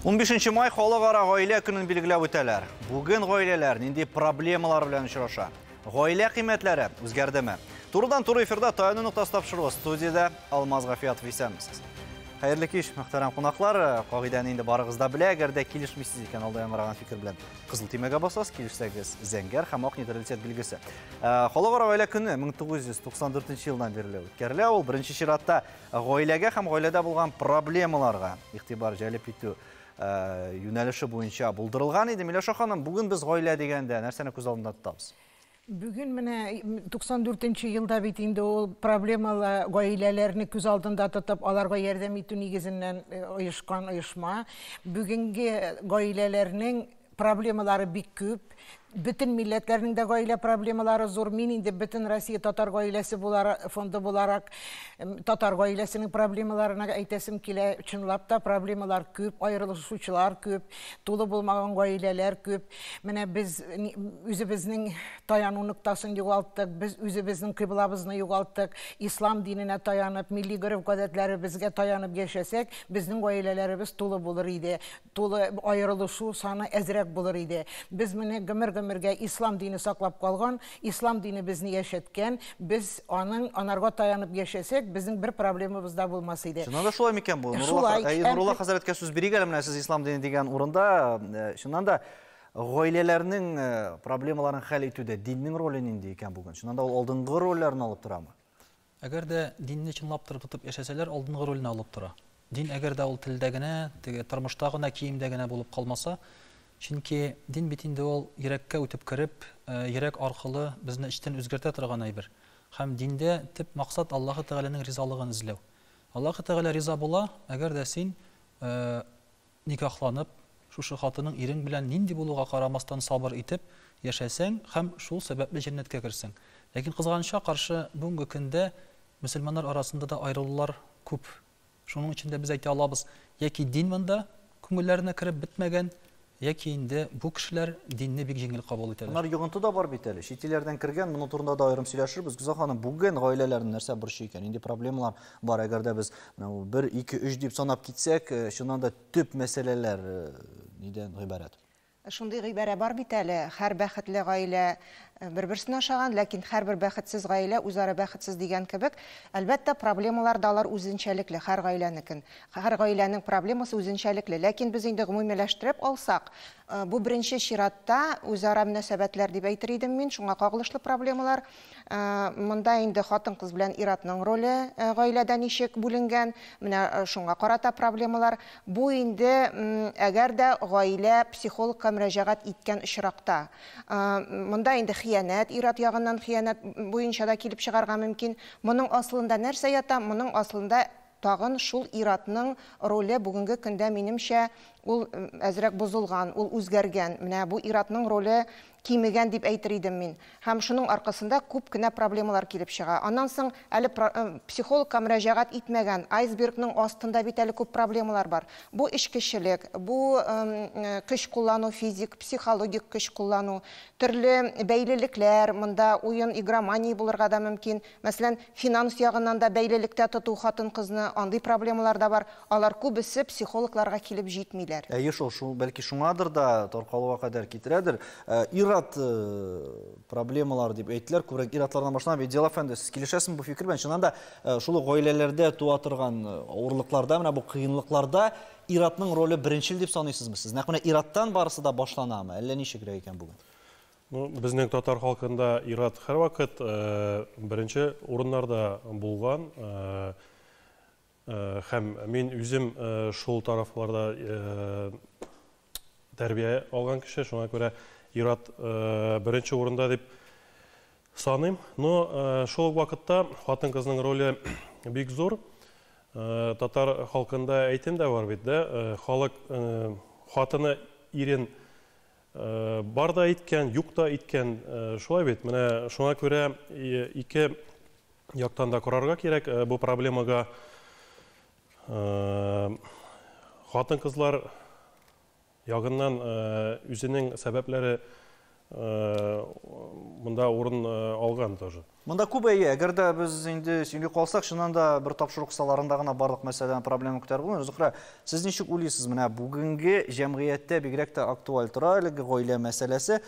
15 май халыкара гаилә көнен билгеләп үтәләр. Бүген гаиләләр нинди проблемалар белән очраша? Гаилә кыйммәтләре үзгәрдеме? Турыдан-туры эфирда Таяну ноктасы тапшыруы, студиядә Алмаз Гафиятов. Исәнмесез. Хәерле кич, мөхтәрәм кунаклар. Кагыйдәне инде барыгыз да белә. Әгәр дә килешмисез икән алда яңгыраган фикер белән, кызыл төймәгә басасыз, килешсәгез, зәңгәр һәм ак нейтралитет билгесе. Халыкара гаилә көне 1994 елдан бирле үткәрелә. Ул беренче чиратта гаиләгә һәм гаиләдә булган проблемаларга игътибар җәлеп итү юнәлеше буенча булдырылган иде. Миләүшә ханым, бүген без гаилә дигәндә нәрсәне күз алдында тотабыз? Бүген менә 94 нче елда бит инде ул проблемалы гаиләләрне күз алдында тотып, аларга ярдәм итү нигезеннән оешкан оешма. Бүгенге гаиләләрнең проблемалары бик күп. Бөтен милләтләрнең дә гаилә проблемалары зур. Мин инде бөтен Россия татар гаиләсе булара, фонды буларак татар гаиләсенең проблемаларына әйтәсем килә. Чынлап та проблемалар күп, аерылышучылар күп, тулы булмаган гаиләләр күп. Менә без үзебезнең таяну ноктасын югалттык, без үзебезнең кыйблабызны югалттык. Ислам диненә таянып, милли гореф-гадәтләребезгә таянып яшәсәк, безнең гаиләләребез тулы булыр иде, тулы аерылышу саны әзрәк булыр иде. Без менә гомер-гомергә ислам дине саклап калган, ислам дине безне яшәткән, без аның анарга таянып яшәсәк, безнең бер проблемабыз да булмас иде. Чыннан да шулай микән бу? Шулай. Нурулла хәзрәткә сүз бирик әле, менә сез ислам дине дигән урында, чыннан да гаиләләрнең проблемаларын хәл итүдә диннең роле нинди икән бүген? Чыннан да ул алдынгы рольләрне алып торамы? Әгәр дә динне чынлап торып тотып яшәсәләр, алдынгы рольне алып тора. Дин әгәр дә ул телдә генә, теге тормышта гына, киемдә генә булып калмаса, чөнки дин бит инде ул йөрәккә үтеп кереп, йөрәк аркылы безне эчтән үзгәртә торган әйбер. Һәм диндә төп максат Аллаһы Тәгаләнең ризалыгын эзләү. Аллаһы Тәгалә риза була, әгәр дә син никахланып, шушы хатының ирең белән нинди булуга карамастан сабыр итеп яшәсәң һәм шул сәбәпле җәннәткә керсәң. Ләкин кызганычка каршы, бүгенге көндә мөселманнар арасында да аерылулар күп. Шуның өчен дә без әйтә алабыз, яки дин монда күңелләренә кереп бетмәгән, яки инде бу кешеләр динне бик җиңел кабул итәләр. Аннары йогынты да бар бит әле. Чит илләрдән кергән, моның турында да аерым сөйләшербез. Гүзәл ханым, бүген гаиләләрне нәрсә борчый икән? Нинди проблемалар бар? Әгәр дә без менә бу бер, ике, өч дип санап китсәк, чыннан да төп мәсьәләләр нидән гыйбарәт? Шундый гыйбарә бар бит әле, һәр бәхетле гаилә бер-берсен ашаган, ләкин һәрбер бәхетсез гаилә үзара бәхетсез дигән кебек, әлбәттә, проблемалар да алар үзенчәлекле, һәр гаиләнекен. Һәр гаиләнең проблемасы үзенчәлекле. Ләкин без инде гомумиләштереп алсак, бу беренче чиратта үзара мөнәсәбәтләр дип әйтер идем мин, шуңа кагылышлы проблемалар. Монда инде хатын-кыз белән ир-атның роле гаиләдә ничек бүленгән, менә шуңа карата проблемалар. Бу инде әгәр дә гаилә психологка мөрәҗәгать иткән очракта. Монда инде хыянәт, ир-ат ягыннан хыянәт буенча да килеп чыгарга мөмкин. Моның асылында нәрсә ята? Моның асылында тагын шул ир-атның роле бүгенге көндә, минемчә, ул әзрәк бозылган, ул үзгәргән. Менә бу ир-атның роле кимегән дип әйтер идем мин. Һәм шуның аркасында күп кенә проблемалар килеп чыга. Аннан соң әле психологка мөрәҗәгать итмәгән, айсбергның астында бит әле күп проблемалар бар. Бу эчкечелек, бу көч куллану, физик, психологик көч куллану, төрле бәйлелекләр, монда уен, игромания булырга да мөмкин. Мәсәлән, финанс ягыннан да бәйлелектә тоту хатын-кызны, андый проблемалар да бар. Алар күбесе психологларга килеп җитмиләр. Әйе шул, шул, бәлки шуңадыр да таркалуга кадәр китерәдер. Ир-ат проблемалары дип әйттеләр, күбрәк ир-атлардан башлана бит. Дилал әфәнде, сез килешәсезме бу фикер белән? Чыннан да, шул ук гаиләләрдә туа торган авырлыкларда, менә бу кыенлыкларда ир-атның роле беренчел дип саныйсызмы сез? Нәкъ менә ир-аттан барысы да башланамы? Әллә ничегрәк икән бүген? Ну, безнең татар халкында ир-ат һәрвакыт беренче урыннарда булган. Һәм мин үзем шул тарафларда тәрбия алган кеше, шуңа күрә ир-ат беренче урында дип саныйм. Но шул ук вакытта хатын-кызның роле бик зур. Татар халкында әйтем дә бар бит, да, халык хатыны ирен Бар да әйткән, юк та әйткән, шулай бит. Менә шуңа күрә ике яктан да карарга кирәк бу проблемага. Хатын-кызлар ягыннан үзенең сәбәпләре монда урын алган тоже. Монда күп әйе, әгәр дә без инде сөйли калсак, чыннан да бер тапшыру кысаларында гына барлык мәсьәләне, проблема күтәреп булмый. Зөһрә, сез ничек уйлыйсыз, менә бүгенге җәмгыятьтә бигрәк тә актуаль тора әлеге гаилә мәсьәләсе.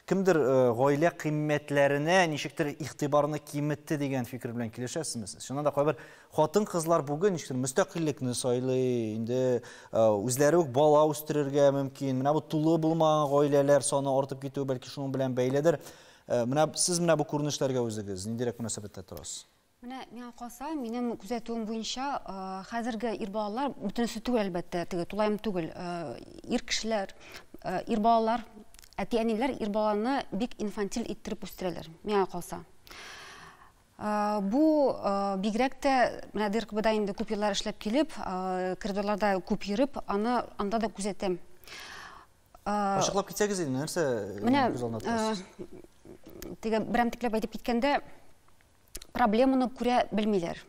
Кемдер гаилә кыйммәтләренә ничектер игътибарны киметте дигән фикер белән килешәсезме сез? Чыннан да кайбер хатын-кызлар бүген ничектер мөстәкыйльлекне сайлый, инде үзләре үк бала үстерергә мөмкин. Менә бу тулы булмаган гаиләләр саны артып китүе бәлки шуның белән бәйледер. Менә сез менә бу күренешләргә үзегез ниндирәк мөнәсәбәттә торасыз? Менә миңа калса, минем күзәтүем буенча, хәзерге ир балалар, бөтенесе түгел әлбәттә, теге тулаем түгел, ир кешеләр, ир балалар, әти-әниләр ир баланы бик инфантиль иттереп үстерәләр, миңа калса. Бу бигрәк тә менә ДРКБда инде күп еллар эшләп килеп, коридорларда күп йөреп, аны анда да күзәтәм. Ачыклап китсәгез инде, нәрсә күз алдына тотасыз? Теге берәмтекләп әйтеп киткәндә, проблеманы күрә белмиләр.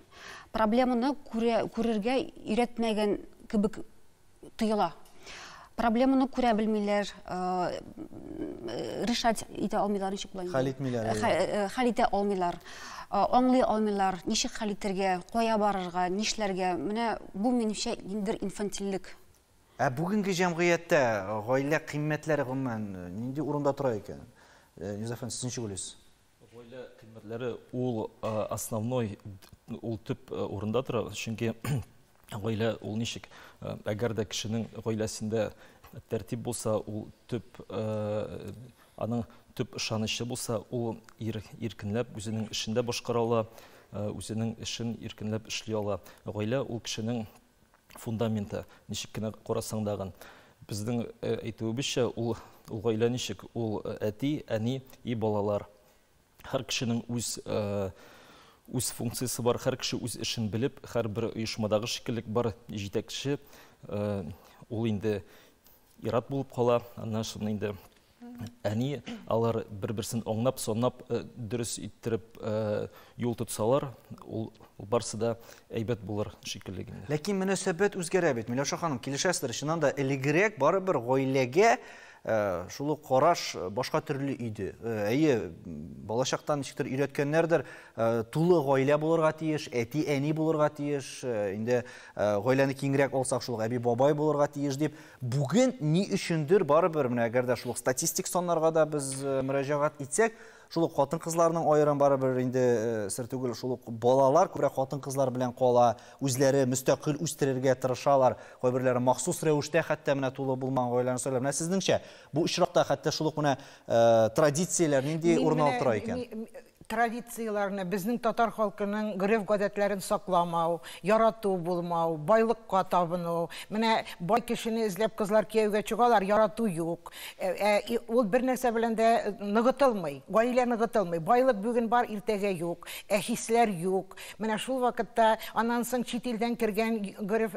Проблеманы күрә, күрергә өйрәтмәгән кебек тоела. Проблеманы күрә белмиләр, решать итә алмыйлар, ничек була инде? Хәл итмиләр. Хәл итә алмыйлар. Аңлый алмыйлар, ничек хәл итәргә, кая барырга, нишләргә. Менә бу минемчә ниндидер инфантильлек. Ә бүгенге җәмгыятьтә гаилә кыйммәтләре гомумән нинди урында тора икән? Низа әфәнде, сез ничек уйлыйсыз? Гаилә кыйммәтләре ул основной, ул төп урында тора, чөнки гаилә ул ничек, әгәр дә кешенең гаиләсендә тәртип булса, ул төп, аның төп ышанычы булса, ул иркенләп үзенең эшен дә башкара ала, үзенең эшен иркенләп эшли ала. Гаилә ул кешенең фундаменты, ничек кенә карасаң дагын. Безнең әйтүебезчә, ул гаилә ничек? Ул әти, әни и балалар. Һәр кешенең үз үз функциясе бар, һәр кеше үз эшен белеп, һәрбер оешмадагы шикелле бар җитәкче, ул инде ир-ат булып кала, аннан соң инде әни, алар бер-берсен аңлап, санап, дөрес иттереп юл тотсалар, ул барсы да әйбәт булыр шикелле инде. Ләкин мөнәсәбәт үзгәрә бит. Миләүшә ханым, килешәсездер, чыннан да элегрәк барыбер гаиләгә шул ук караш башка төрле иде. Әйе, балачактан ничектер өйрәткәннәрдер, тулы гаилә булырга тиеш, әти-әни булырга тиеш, инде гаиләне киңрәк алсак, шул ук әби-бабай булырга тиеш дип. Бүген ни өчендер барыбер, менә әгәр дә шул ук статистик саннарга да без мөрәҗәгать итсәк, шул ук хатын-кызларның аерым барыбер инде сер түгел, шул ук балалар күбрәк хатын-кызлар белән кала, үзләре мөстәкыйль үстерергә тырышалар, кайберләре махсус рәвештә хәтта менә тулы булмаган гаиләне сайлар. Менә сезнеңчә, бу очракта хәтта шул ук менә традицияләр нинди урын алып тора икән? Традицияләрне, безнең татар халкының гореф-гадәтләрен сакламау, ярату булмау, байлыкка табыну. Менә бай кешене эзләп кызлар кияүгә чыгалар, ярату юк. Ул бер нәрсә белән дә ныгытылмый, гаилә ныгытылмый. Байлык бүген бар, иртәгә юк, ә хисләр юк. Менә шул вакытта аннан соң чит илдән кергән гореф,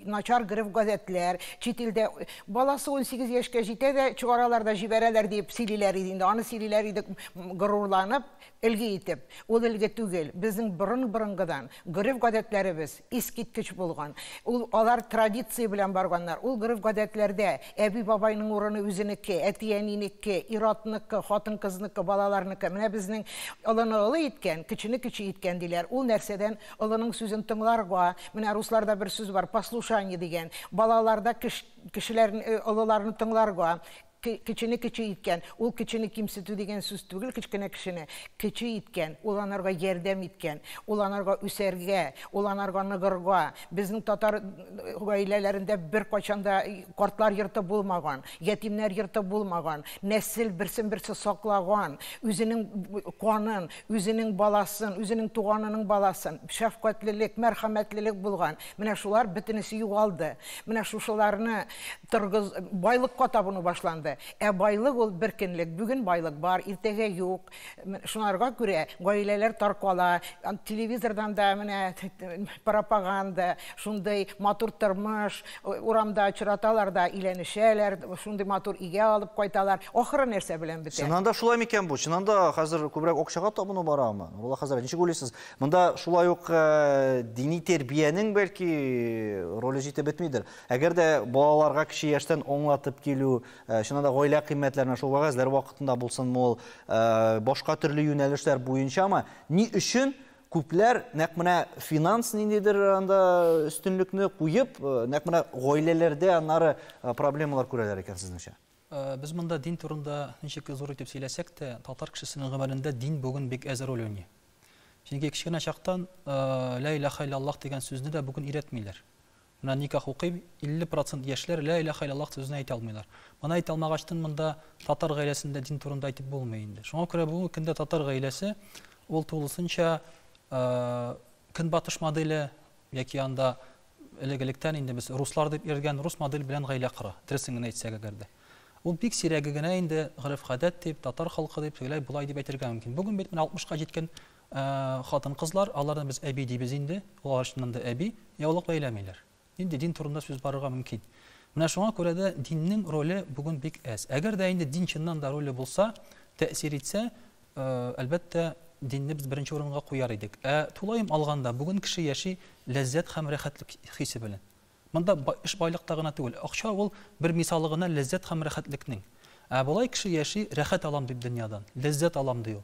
начар гореф-гадәтләр, чит илдә баласы 18 яшькә җитә дә чыгаралар да җибәрәләр дип сөйлиләр иде инде. Аны сөйлиләр иде горурланып, элге итеп. Ул элге түгел. Безнең борын-борынгыдан гореф-гадәтләребез искиткеч булган. Ул алар традиция белән барганнар. Ул гореф-гадәтләрдә әби-бабайның урыны үзенеке, әти-әнинеке, ир-атныкы, хатын-кызныкы, балаларныкы. Менә безнең олыны олы иткән, кечене кече иткән диләр. Ул нәрсәдән олының сүзен тыңларга. Менә русларда бер сүз бар, послушание дигән. Балаларда кешеләрне, олыларны тыңларга. Кечене кече иткән. Ул кечене кимсетү дигән сүз түгел, кечкенә кешене кече иткән, ул анарга ярдәм иткән, ул анарга үсәргә, ул анарга ныгырга. Безнең татар гаиләләрендә беркайчан да картлар йорты булмаган, ятимнәр йорты булмаган. Нәсел берсен-берсе саклаган, үзенең канын, үзенең баласын, үзенең туганының баласын, шәфкатьлелек, мәрхәмәтлелек булган. Менә шулар бөтенесе югалды. Менә шушыларны торгыз, байлыкка табыну башланды. Ә байлык ул бер көнлек. Бүген байлык бар, иртәгә юк. Шунарга күрә гаиләләр таркала. Телевизордан да менә пропаганда, шундый матур тормыш, урамда очраталар да өйләнешәләр, шундый матур өйгә алып кайталар. Ахыры нәрсә белән бетә? Чыннан да шулай микән бу? Чыннан да хәзер күбрәк акчага табыну барамы? Нурулла хәзрәт, ничек уйлыйсыз? Монда шулай ук дини тәрбиянең бәлки роле җитеп бетмидер. Әгәр дә балаларга кече яшьтән аңлатып килү, чыннан Чыннан да гаилә кыйммәтләренә шул вәгазьләр вакытында булсынмы ул, башка төрле юнәлешләр буенчамы, ни өчен күпләр нәкъ менә финанс ниндидер анда өстенлекне куеп, нәкъ менә гаиләләрдә аннары проблемалар күрәләр икән сезнеңчә? Без монда дин турында ничек зур итеп сөйләсәк тә, татар кешесенең гамәлендә дин бүген бик әз роль уйный. Чөнки кечкенә чактан Лә илаха иллаллаһ дигән сүзне дә бүген өйрәтмиләр. Менә никах укыйм, 50 процент яшьләр Лә илаха иллаллаһ сүзен әйтә алмыйлар. Моны әйтә алмагачтын монда татар гаиләсендә дин турында әйтеп булмый инде. Шуңа күрә бүгенге көндә татар гаиләсе ул тулысынча көнбатыш моделе яки анда Элек-электән инде без руслар дип йөргән рус модель белән гаилә кора, дөресен генә әйтсәк әгәр дә. Ул бик сирәге генә инде гореф-гадәт дип, татар халкы дип, тегеләй болай дип әйтергә мөмкин. Бүген бит менә алтмышка җиткән хатын-кызлар, аларны без әби дибез инде, алар чыннан да әби, яулык бәйләмиләр. Нинди дин турында сүз барырга мөмкин? Менә шуңа күрә дә диннең роле бүген бик әз. Әгәр дә инде дин чыннан да роле булса, тәэсир итсә, Әлбәттә, динне без беренче урынга куяр идек. Ә тулаем алганда, бүген кеше яши ләззәт һәм рәхәтлек хисе белән. Монда эш байлыкта гына түгел. Акча ул бер мисалы гына ләззәт һәм рәхәтлекнең. Ә болай кеше яши рәхәт алам дип дөньядан, ләззәт алам ди ул.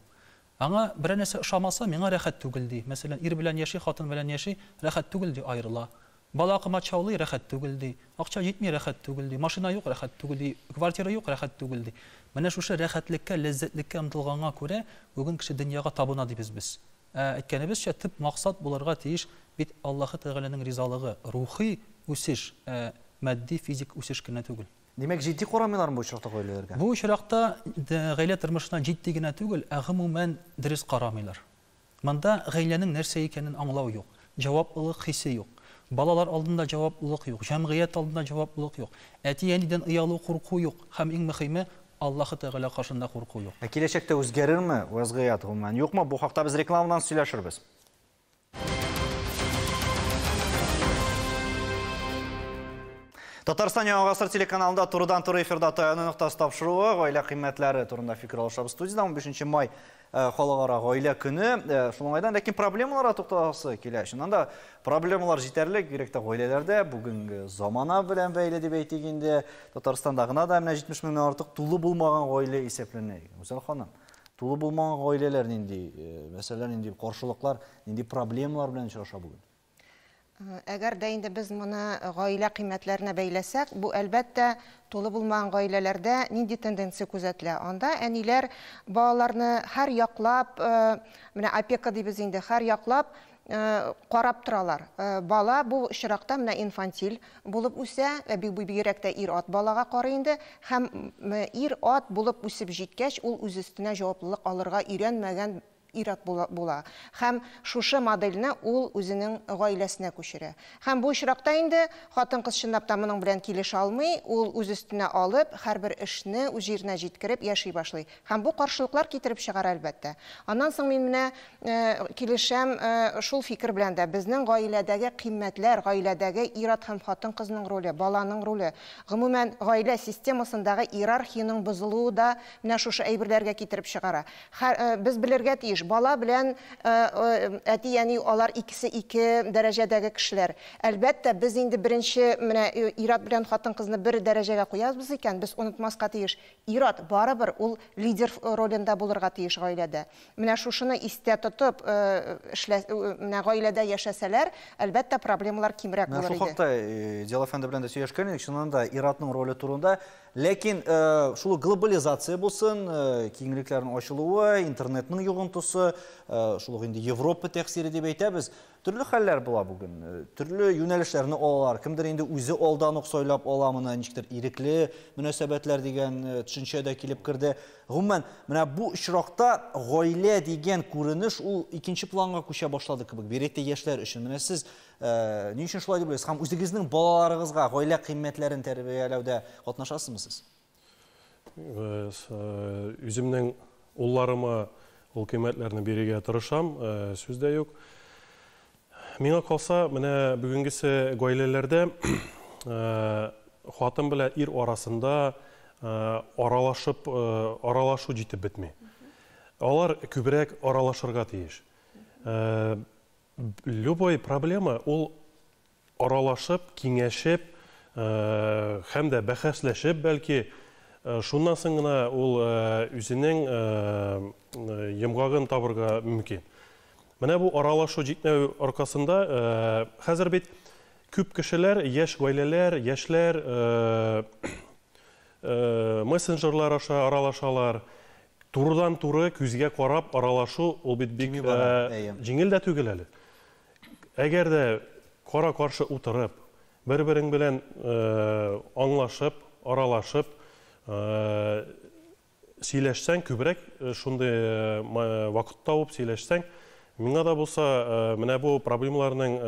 Аңа берәр нәрсә ошамаса, миңа рәхәт түгел ди. Мәсәлән, ир белән яши, хатын белән яши, рәхәт түгел ди, аерыла. Бала комачаулый, рәхәт түгел, ди. Акча җитми, рәхәт түгел, ди. Машина юк, рәхәт түгел, ди. Квартира юк, рәхәт түгел, ди. Менә шушы рәхәтлеккә, ләззәтлеккә омтылганга күрә, бүген кеше дөньяга табына дибез без. Ә, әйткәнебезчә, төп максат булырга тиеш бит Аллаһы Тәгаләнең ризалыгы, рухи үсеш, ә матди, физик үсеш кенә түгел. Димәк, җитди карамыйлармы бу очракта гаиләләргә? Бу очракта гаилә тормышына җитди генә түгел, ә гомумән дөрес карамыйлар. Монда гаиләнең нәрсә икәнен аңлау юк, җаваплылык хисе юк. Балалар алдында җаваплылык юк, җәмгыять алдында җаваплылык юк. Әти-әнидән оялу, курку юк һәм иң мөхиме, Аллаһы Тәгалә каршында курку юк. Ә киләчәктә үзгәрерме вәзгыять, гомумән, юкмы? Бу хакта без рекламадан сөйләшербез. Татарстан Яңа гасыр телеканалында турыдан-туры эфирда Таяну ноктасы тапшыруы гаилә кыйммәтләре турында фикер алышабыз. Студиядә 15 май э, халыкара гаилә көне. Э, шул уңайдан ләкин проблемаларга тукталасы килә. Чыннан да проблемалар җитәрлек, бигрәк тә гаиләләрдә бүгенге замана белән бәйле дип әйтик инде. Татарстанда гына да менә 70 меңнән артык тулы булмаган гаилә исәпләнә. Гүзәл ханым, тулы булмаган гаиләләр нинди э, мәсьәләләр, нинди каршылыклар, нинди проблемалар белән очраша бүген? Әгәр дә инде без моны гаилә кыйммәтләренә бәйләсәк, бу, әлбәттә, тулы булмаган гаиләләрдә нинди тенденция күзәтелә? Анда әниләр балаларны һәр яклап, менә опека дибез инде, һәр яклап карап торалар. Бала бу очракта менә инфантиль булып үсә, бигрәк тә ир-ат балага карый инде, һәм ир-ат булып үсеп җиткәч, ул үз өстенә җаваплылык алырга өйрәнмәгән ир-ат була. Һәм шушы модельне ул үзенең гаиләсенә күчерә. Һәм бу очракта инде хатын-кыз чынлап та моның белән килешә алмый, ул үз өстенә алып, һәрбер эшне үз җиренә җиткереп яши башлый. Һәм бу каршылыклар китереп чыгара, әлбәттә. Аннан соң мин менә килешәм шул фикер белән дә, безнең гаиләдәге кыйммәтләр, гаиләдәге ир-ат һәм хатын-кызның роле, баланың роле, гомумән, гаилә системасындагы иерархиянең бозылуы да менә шушы әйберләргә китереп чыгара. Хәр, без белергә тиеш, бала белән әти-әни алар икесе ике дәрәҗәдәге кешеләр. Әлбәттә, без инде беренче менә ир-ат белән хатын-кызны бер дәрәҗәгә куябыз икән, без онытмаска тиеш, ир-ат барыбер ул лидер ролендә булырга тиеш гаиләдә. Менә шушыны истә тотып, эшлә, менә гаиләдә яшәсәләр, әлбәттә, проблемалар кимрәк Менә булыр шул иде. хакта Диал әфәнде белән дә сөйләшкән идек, чыннан да ир-атның роле турында. Ләкин шул ук глобализация булсын, киңлекләрнең ачылуы, интернетның йогынтысы, шул ук инде Европа тәэсире дип әйтәбез, төрле хәлләр була бүген. Төрле юнәлешләрне алалар. Кемдер инде үзе алдан ук сайлап ала моны, ничектер ирекле мөнәсәбәтләр дигән төшенчә дә килеп керде. Гомумән, менә бу очракта гаилә дигән күренеш ул икенче планга күчә башлады кебек, бигрәк тә яшьләр өчен. Менә сез Ни өчен шулай дип уйлыйсыз? Һәм үзегезнең балаларыгызга гаилә кыйммәтләрен тәрбияләүдә катнашасызмы сез? Үземнең улларыма ул кыйммәтләрне бирергә тырышам, сүз дә юк. Миңа калса, менә бүгенгесе гаиләләрдә хатын белән ир арасында аралашып, аралашу җитеп бетми. Алар күбрәк аралашырга тиеш. Любой проблема ул аралашып, киңәшеп, һәм дә бәхәсләшеп, бәлки, Шуннан соң гына ул үзенең йомгагын табырга мөмкин. Менә бу аралашу җитмәү аркасында хәзер бит күп кешеләр, яшь гаиләләр, яшьләр мессенджерлар аша аралашалар. Турыдан-туры күзгә карап аралашу ул бит бик җиңел дә түгел әле. Әгәр дә кара-каршы утырып, бер-берең белән аңлашып, аралашып, сөйләшсәң, күбрәк шундый вакыт табып сөйләшсәң, миңа да булса, менә бу проблемаларның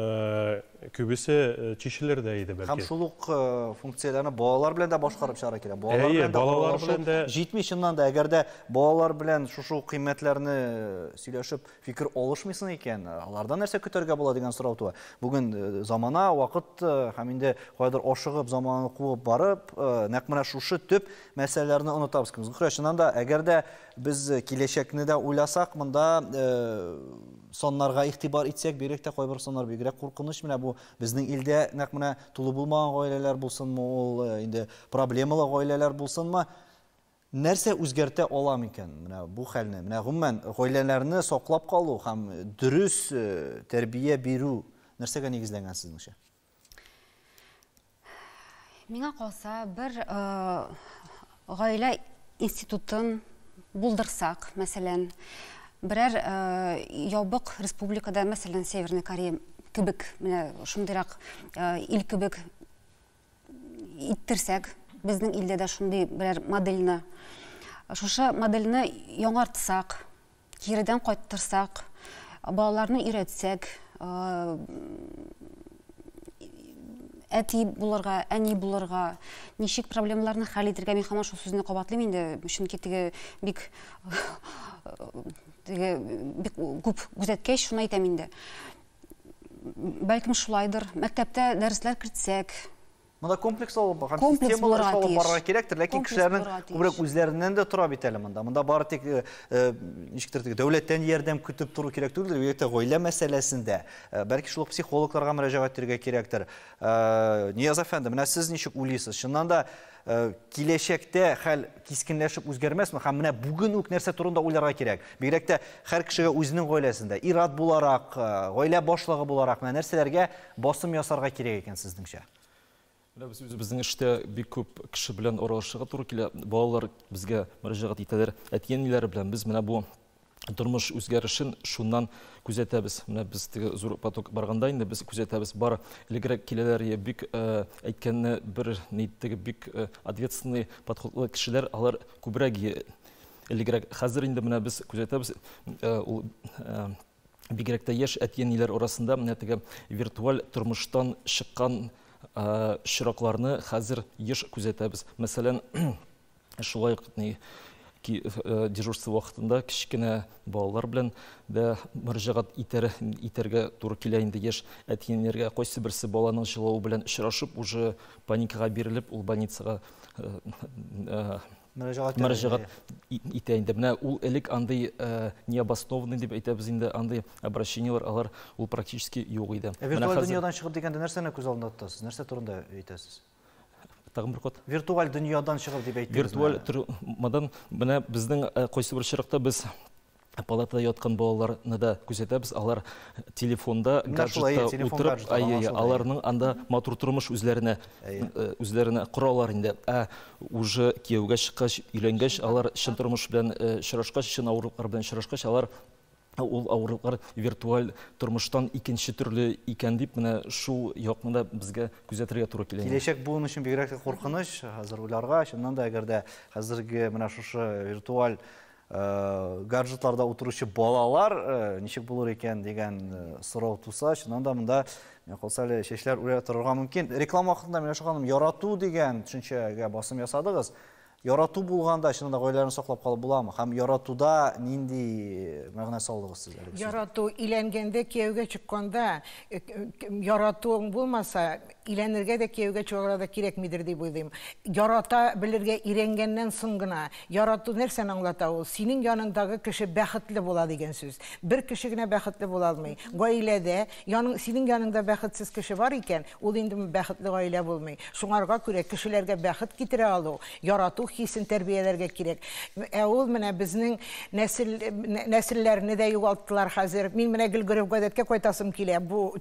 күбесе чишелер дә иде бәлки. Һәм шул ук функцияләрне балалар белән дә башкарып чыгарга кирәк. Балалар белән дә балалар белән дә җитми чыннан да. Әгәр дә балалар белән шушы ук кыйммәтләрне сөйләшеп фикер алышмыйсың икән, алардан нәрсә көтәргә була дигән сорау туа. Бүген замана, вакыт һәм инде кайдыр ашыгып замананы куып барып, нәкъ менә шушы төп мәсьәләләрне онытабыз. Зөһрә, чыннан да, әгәр дә без киләчәкне дә уйласак, монда саннарга игътибар итсәк, бигрәк тә кайбер саннар бигрәк куркыныч. Менә бу безнең илдә нәкъ менә тулы булмаган гаиләләр булсынмы, ул инде проблемалы гаиләләр булсынмы, нәрсә үзгәртә ала микән менә бу хәлне? Менә гомумән гаиләләрне саклап калу һәм дөрес тәрбия бирү нәрсәгә нигезләнгән сезнеңчә? Миңа калса, бер гаилә институтын булдырсак, мәсәлән, берәр ябык республикада, мәсәлән, Северная Корея кебек, менә шундыйрак ил кебек иттерсәк, безнең илдә дә шундый берәр модельне, шушы модельне яңартсак, киредән кайттырсак, балаларны өйрәтсәк, әти булырга, әни булырга, ничек проблемаларны хәл итәргә, мин һаман шул сүзне кабатлыйм инде, чөнки теге бик теге бик күп күзәткәч, шуны әйтәм инде. Бәлкем шулайдыр. Мәктәптә дәресләр кертсәк. Монда комплекс алып һәм системалы эш алып барырга кирәктер, ләкин кешеләрнең күбрәк үзләреннән дә тора бит әле монда. Монда бары тик ничектер теге дәүләттән ярдәм көтеп тору кирәк түгелдер, бигрәк тә гаилә мәсьәләсендә. Бәлки шул ук психологларга мөрәҗәгать итәргә кирәктер. Нияз әфәнде, менә сез ничек уйлыйсыз? Чыннан да киләчәктә хәл кискенләшеп үзгәрмәсме һәм менә бүген үк нәрсә турында уйларга кирәк? Бигрәк тә һәр кешегә үзенең гаиләсендә, ир-ат буларак, гаилә башлыгы буларак, менә нәрсәләргә басым ясарга кирәк икән сезнеңчә? Менә без үзебезнең эштә бик күп кеше белән аралашырга туры килә. Балалар безгә мөрәҗәгать итәләр, әти-әниләре белән. Без менә бу тормыш үзгәрешен шуннан күзәтәбез. Менә без теге зур поток барганда инде без күзәтәбез. Бар элегрәк киләләр, я бик әйткәнне бер ни теге бик ответственный подходлы кешеләр, алар күбрәк элегрәк. Хәзер инде менә без күзәтәбез, ул бигрәк тә яшь әти-әниләр арасында менә теге виртуаль тормыштан чыккан очракларны хәзер еш күзәтәбез. Мәсәлән, шулай ук дежурство вакытында кечкенә балалар белән дә мөрәҗәгать итәргә туры килә инде яшь әти-әниләргә. Кайсы берсе баланың җылавы белән очрашып, уже паникага бирелеп, ул больницага мөрәҗәгать итә инде. Менә ул элек андый необоснованный дип әйтәбез инде, андый обращениелар алар ул практически юк иде. Виртуаль дөньядан чыгып дигәндә нәрсәне күз алдында тотасыз? Нәрсә турында әйтәсез? Тагын бер кат. Виртуаль дөньядан чыгып дип әйттегез. Виртуаль дөньядан менә безнең кайсы бер очракта без палатада яткан балаларны да күзәтәбез. Алар телефонда, гаджетта утырып, аларның анда матур тормыш үзләренә үзләренә коралар инде. Ә уже кияүгә чыккач, өйләнгәч, алар чын тормыш белән очрашкач, чын авырлыклар белән очрашкач, алар ул авырлыклар виртуаль тормыштан икенче төрле икән дип, менә шул якны да безгә күзәтергә туры килә. Киләчәк буын өчен бигрәк тә куркыныч хәзер уйларга. Чыннан да, әгәр дә хәзерге менә шушы виртуаль гаджетларда утыручы балалар ничек булыр икән дигән сорау туса, чыннан да монда миңа калса әле чәчләр үрә торырга мөмкин. Реклама вакытында Миләүшә ханым ярату дигән төшенчәгә басым ясадыгыз. Ярату булганда чыннан да гаиләләрне саклап калып буламы? Һәм яратуда нинди мәгънә салдыгыз сез әлеге сүзгә? Ярату өйләнгәндә, кияүгә чыкканда, яратуың булмаса, өйләнергә дә, кияүгә чыгарга да кирәкмидер дип уйлыйм. Ярата белергә өйрәнгәннән соң гына. Ярату нәрсәне аңлата ул? Синең яныңдагы кеше бәхетле була дигән сүз. Бер кеше генә бәхетле була алмый. Гаиләдә яның, синең яныңда бәхетсез кеше бар икән, ул инде бәхетле гаилә булмый. Шуңарга күрә кешеләргә бәхет китерә алу, ярату хисен тәрбияләргә кирәк. Ә ул менә безнең нәсел нәселләрне дә югалттылар хәзер. Мин менә гел гореф-гадәткә кайтасым килә. Бу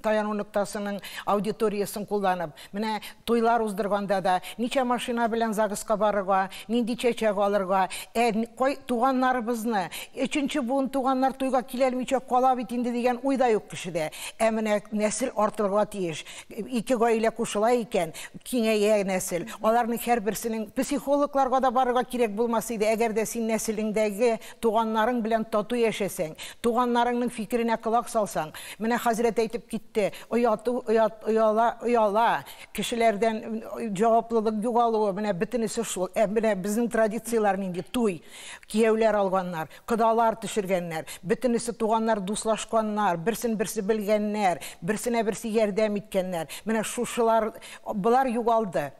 таяну ноктасының аудиториясен кулланып. Менә туйлар уздырганда да ничә машина белән ЗАГСка барырга, нинди чәчәк алырга, ә кай туганнарыбызны, өченче буын туганнар туйга киләлмичә кала бит инде дигән уй да юк кешедә. Ә менә нәсел артырга тиеш. Ике гаилә кушыла икән, киңәя нәсел. Аларның һәрберсенең психологларга да барырга кирәк булмас иде, әгәр дә син нәселеңдәге туганнарың белән тату яшәсәң, туганнарыңның фикеренә колак салсаң. Менә хәзрәт әйтеп китте, ояту, оят, ояла, ояла, кешеләрдән җаваплылык югалуы, менә бөтенесе шул. Ә менә безнең традицияләр нинди? Туй, кияүләр алганнар, кодалар төшергәннәр, бөтенесе туганнар дуслашканнар, берсен-берсе белгәннәр, берсенә берсе ярдәм иткәннәр. Менә шушылар, болар югалды.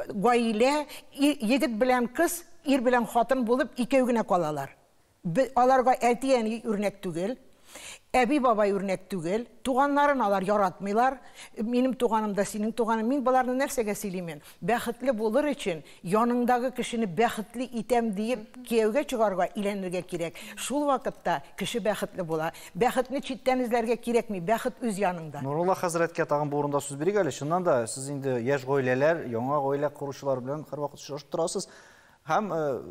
Гаилә, егет белән кыз, ир белән хатын булып икәү генә калалар. Аларга әти-әни үрнәк түгел, әби-бабай үрнәк түгел, туганнарын алар яратмыйлар. Минем туганым да синең туганың. Мин боларны нәрсәгә сөйлимен? Бәхетле булыр өчен яныңдагы кешене бәхетле итәм диеп кияүгә чыгарга, өйләнергә кирәк. Шул вакытта кеше бәхетле була. Бәхетне читтән эзләргә кирәкми, бәхет үз яныңда. Нурулла хәзрәткә тагын бу урында сүз бирик әле. Чыннан да, сез инде яшь гаиләләр, яңа гаилә коручылар белән һәрвакыт очрашып торасыз. Һәм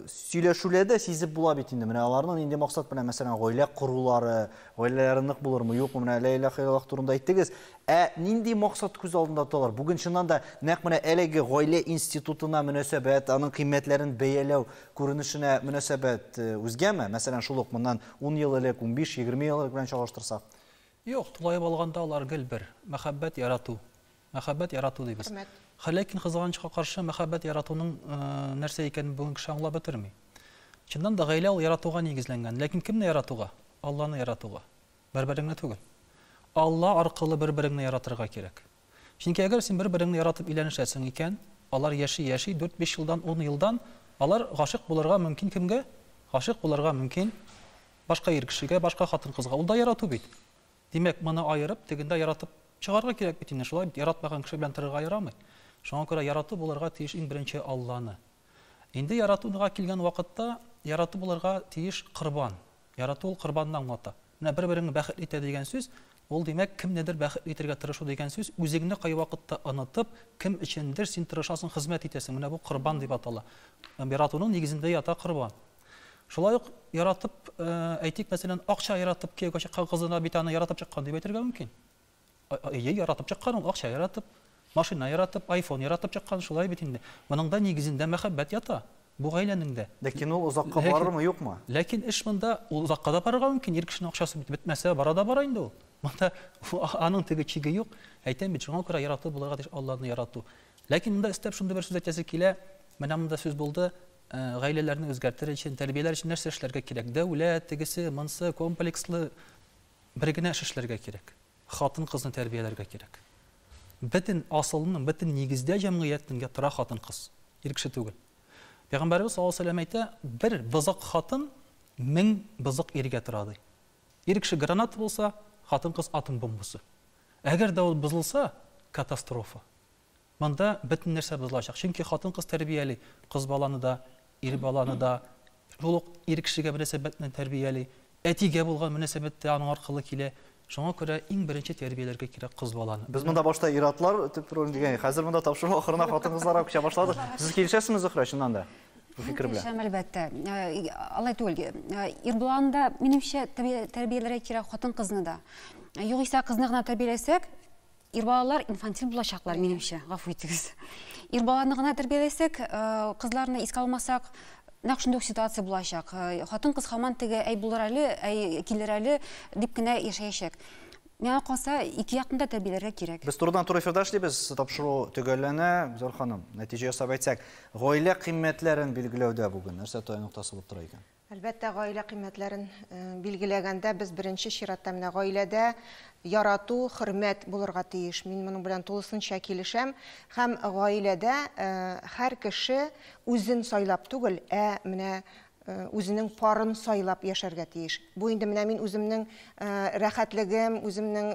сөйләшүләрдә сизеп була бит инде, менә аларның нинди максат белән, мәсәлән, гаилә корулары, гаиләләре нык булырмы, юкмы, менә лә илаһа иллаллаһ турында әйттегез. Ә нинди максат күз алдында тоталар? Бүген чыннан да нәкъ менә әлеге гаилә институтына мөнәсәбәт, аның кыйммәтләрен бәяләү күренешенә мөнәсәбәт үзгәме? Мәсәлән, шул ук моннан 10 ел элек, 15, 20 ел элек белән чагыштырсак. Юк, тулаем алганда алар гел бер. Мәхәббәт, ярату. Мәхәббәт, ярату дибез. Хөрмәт. Ләкин кызганычка каршы, мәхәббәт, яратуның нәрсә икәнен бүген кеше аңлап бетерми. Чыннан да гаилә ул яратуга нигезләнгән. Ләкин кемне яратуга? Алланы яратуга. Бер-береңне түгел. Алла аркылы бер-береңне яратырга кирәк. Чөнки әгәр син бер-береңне яратып өйләнешәсең икән, алар яши-яши, дүрт-биш елдан, ун елдан алар гашыйк булырга мөмкин кемгә? Гашыйк булырга мөмкин башка ир кешегә, башка хатын-кызга. Ул да ярату бит. Димәк, моны аерып, тегендә яратып чыгарга кирәк бит инде, шулай бит, яратмаган кеше белән торырга ярамый. Шуңа күрә ярату булырга тиеш иң беренче Алланы. Инде яратуга килгән вакытта, ярату булырга тиеш корбан. Ярату ул корбанны аңлата. Менә бер-береңне бәхетле итә дигән сүз, ул димәк, кемнедер бәхетле итәргә тырышу дигән сүз, үзеңне кайвакытта онытып, кем өчендер син тырышасың, хезмәт итәсең. Менә бу корбан дип атала. Яратуның нигезендә ята корбан. Шулай ук яратып, әйтик, мәсәлән, акча яратып кияүгә чыккан кызына бит аны яратып чыккан дип әйтергә мөмкин. Әйе, яратып чыккан ул, акча яратып, машина яратып, айфон яратып чыккан, шулай бит инде. Моның да нигезендә мәхәббәт ята, бу гаиләнең дә. Ләкин ул озакка барырмы, юкмы? Ләкин эш монда, ул озакка да барырга мөмкин, ир кешенең акчасы бит бетмәсә, бара да бара инде ул. Монда аның теге чиге юк. Әйтәм бит, шуңа күрә ярату булырга тиеш, Алланы ярату. Ләкин монда өстәп шундый бер сүз әйтәсе килә, менә монда сүз булды, Гаиләләрне үзгәртер өчен, тәрбияләр өчен нәрсә эшләргә кирәк? Дәүләт, тегесе, монсы, комплекслы бер генә эш эшләргә кирәк. Хатын-кызны тәрбияләргә кирәк. Бөтен асылның, бөтен нигездә җәмгыятьнең тора хатын-кыз, ир кеше түгел. Пәйгамбәребез саллаллаһу алейһи ва сәлләм әйтә, бер бозык хатын 1000 бозык иргә тора ди. Ир кеше граната булса, хатын-кыз атом бомбасы. Әгәр дә ул бозылса, катастрофа. Монда бөтен нәрсә бозылачак. Чөнки хатын-кыз тәрбияли кыз баланы да, ир баланы да, шул ук ир кешегә мөнәсәбәтне тәрбияли, әтигә булган мөнәсәбәт тә аның аркылы килә. Шуңа күрә иң беренче тәрбияләргә кирәк кыз баланы. Без монда башта ир-атлар төп роль дигән, хәзер монда тапшыру ахырына хатын-кызларга күчә башладык. Сез килешәсезме, Зөһрә, чыннан да? Бу фикер белән. Килешәм, әлбәттә. Алай түгел. Ир баланы да, минемчә, тәрбияләргә кирәк, хатын-кызны да. Югыйсә кызны гына тәрбияләсәк, Ир балалар инфантил булачаклар, минемчә, гафу итегез. Ир баланы гына тәрбияләсәк, кызларны искә алмасак, нәкъ шундый ук ситуация булачак. Хатын-кыз һаман теге әй булыр әле, әй килер әле дип кенә яшәячәк. Миңа калса, ике якны да тәрбияләргә кирәк. Без турыдан-туры эфирда эшлибез, тапшыру төгәлләнә. Гүзәл ханым, нәтиҗә ясап әйтсәк, гаилә кыйммәтләрен билгеләүдә бүген нәрсә таяну ноктасы булып тора икән? Әлбәттә, гаилә кыйммәтләрен билгеләгәндә без беренче чиратта менә гаиләдә ярату, хөрмәт булырга тиеш. Мин моның белән тулысынча килешәм. Һәм гаиләдә һәр кеше үзен сайлап түгел, ә менә үзенең парын сайлап яшәргә тиеш. Бу инде менә мин үземнең рәхәтлегем, үземнең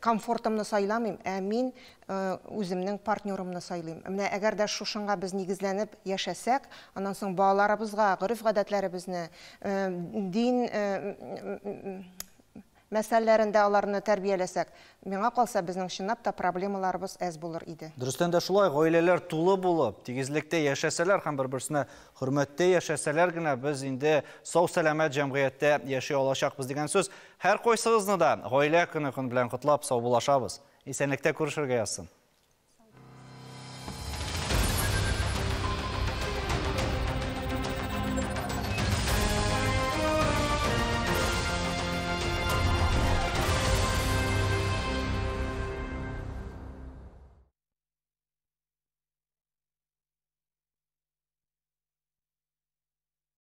комфортымны сайламыйм, ә мин үземнең партнерымны сайлыйм. Менә әгәр дә шушыңа без нигезләнеп яшәсәк, аннан соң балаларыбызга гореф-гадәтләребезне, дин мәсьәләләрендә аларны тәрбияләсәк, миңа калса, безнең чынлап та проблемаларыбыз әз булыр иде. Дөрестән дә шулай, гаиләләр тулы булып, тигезлектә яшәсәләр һәм бер-берсенә хөрмәттә яшәсәләр генә без инде сау-сәламәт җәмгыятьтә яши алачакбыз дигән сүз. Һәркайсыгызны да Гаилә көне көн белән котлап, саубуллашабыз. Исәнлектә күрешергә язсын.